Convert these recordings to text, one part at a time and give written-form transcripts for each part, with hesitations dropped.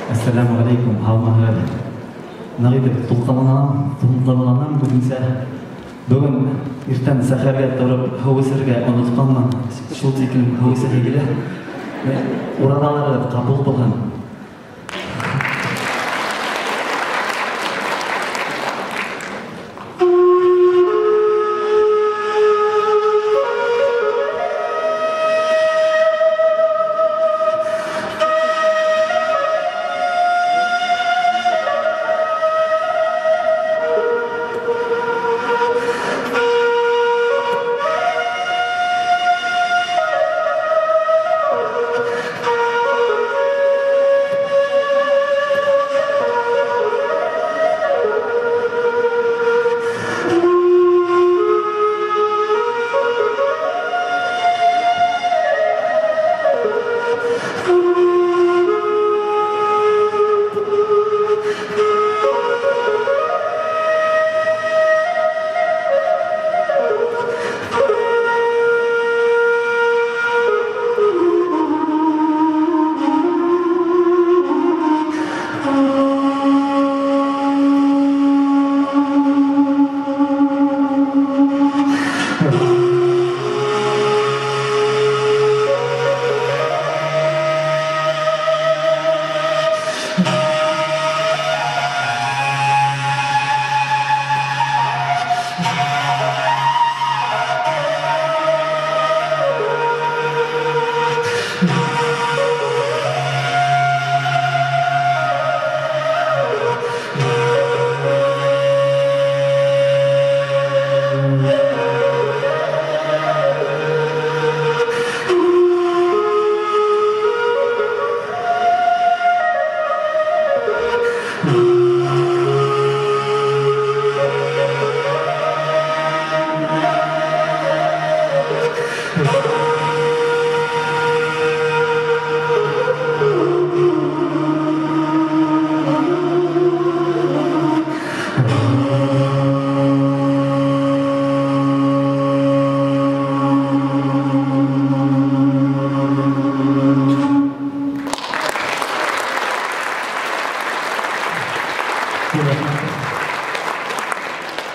Әссәләмү ғәләйкүм, һаумыһығыҙ. Ныҡ итеп тулҡынланам бөгөнсә. Бөгөн иртән сәхәргә тороп һыу эсергә онотҡанмын. Шул тиклем һыу эсәһе килә. Ураҙаларығыҙ ҡабул булһын.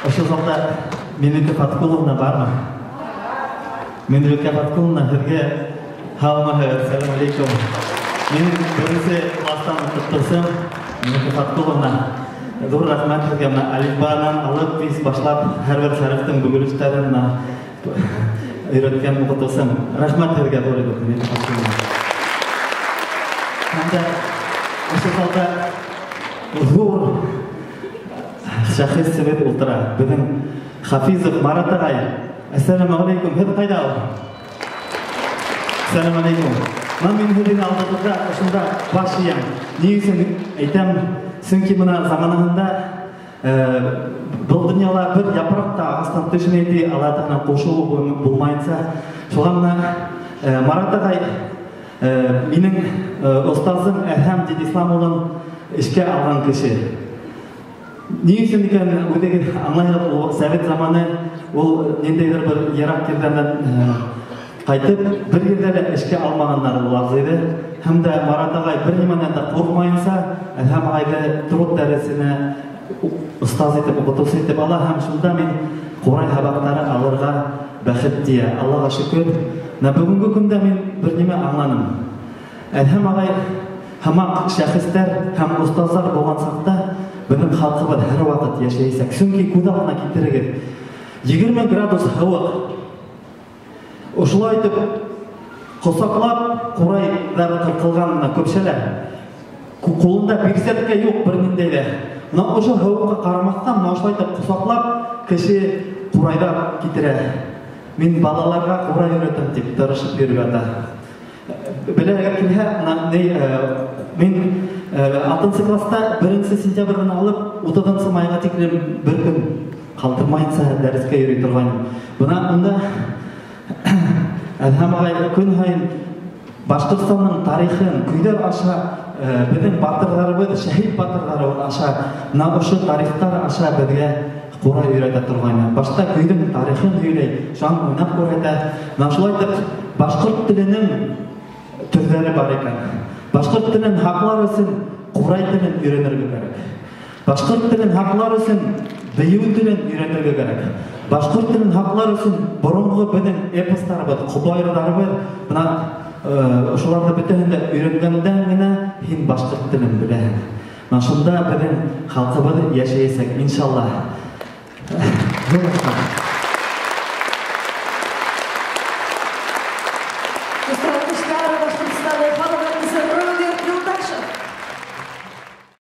Ошо залда Минлүкә Фаткуловна бармы? Минлүкә Фаткуловна, һеҙгә һаумыһығыҙ, сәләм алейкум. Минең беренсе кластан уҡытыусым Минлүкә Фаткуловна, ҙур рәхмәт һеҙгә. Бына әлифбанан алып бис башлап һәр бер хәрефтең бөгөлөштәрен бына өйрәткән уҡытыусым. Рәхмәт һеҙгә ҙур итеп, Минлүкә Фаткуловна. Һәм дә ошо залда ҙур шәхесебеҙ ултыра. Беҙҙең Хафизов Марат ағай. Әссәләмү ғәләйкүм. Һеҙ ҡайҙа ул? Әссәләмү ғәләйкүм. Бына мин һеҙҙең алдығыҙҙа ошонда баш эйәм. Ни өсөн әйтәм? Сөнки бына заманаһында был донъяла бер япраҡ та ағастан төшмәй ти, Алла Тәғәләнең ҡушыуы булмайынса. Шуға бына Марат ағай минең остазым Әҙһәм Динислам улын эшкә алған кеше. Ни өсөн икән үҙегеҙ аңлайһығыҙ, ул совет заманы, ул ниндәйҙер бер йыраҡ ерҙәрҙән ҡайтып, бер ерҙә лә эшкә алмағандар ул абзыйҙы. Һәм дә Марат ағай бер нимәнән дә ҡурҡмайынса, Әҙһәм ағайҙы труд дәресенә остаз итеп, уҡытыусы итеп ала һәм шунда мин ҡурай һабаҡтары алырға бәхет тейә. Аллаға шөкөр. Бына бөгөнгө көндә мин бер нимә аңланым. Әҙһәм ағай һымаҡ шәхестәр һәм остаздар булған саҡта беҙҙең халҡыбыҙ һәр ваҡыт йәшәйәсәк. Сөнки күҙ алдына килтерегеҙ, 20 градус һыуыҡ. Ошолай итеп ҡосаҡлап ҡурайҙар ҡырҡылған бына көпшәләр. Ҡулында бирсәткә юҡ бер ниндәй ҙә. Бына ошо һыуыҡҡа ҡарамаҫтан, бына ошолай итеп ҡосаҡлап кеше ҡурайҙар китерә. Мин балаларға ҡурай өйрәтәм тип тырышып йөрөп ята. Белергә килһә, бына мин алтынсы класста 1 сентябрҙән алып 30 майға тиклем бер көн ҡалдырмайынса дәрескә йөрөй торғайным. Бына унда Әҙһәм ағай көн һайын Башҡортостандың тарихын көйҙәр аша, беҙҙең батырҙарыбыҙ, шәһит батырҙарыбыҙ аша, бына ошо тарихтар аша беҙгә ҡурай өйрәтә торғайны. Башта көйҙөң тарихын һөйләй, шунан уйнап күрһәтә. Бына шулай итеп башҡорт теленең төрҙәре бар икән. Башҡорт телен һаҡлар өсөн ҡурай телен өйрәнергә кәрәк. Башҡорт телен һаҡлар өсөн бейеү телен өйрәнергә кәрәк. Башҡорт телен һаҡлар өсөн боронғо беҙҙең эпостарыбыҙ, ҡобайырҙарыбыҙ, бына ошоларҙы бөтәһен дә өйрәнгәндән генә һин башҡорт телен беләһең. Бына шунда беҙҙең халҡыбыҙ йәшәйәсәк, иншалла. Ҙур рәхмәт.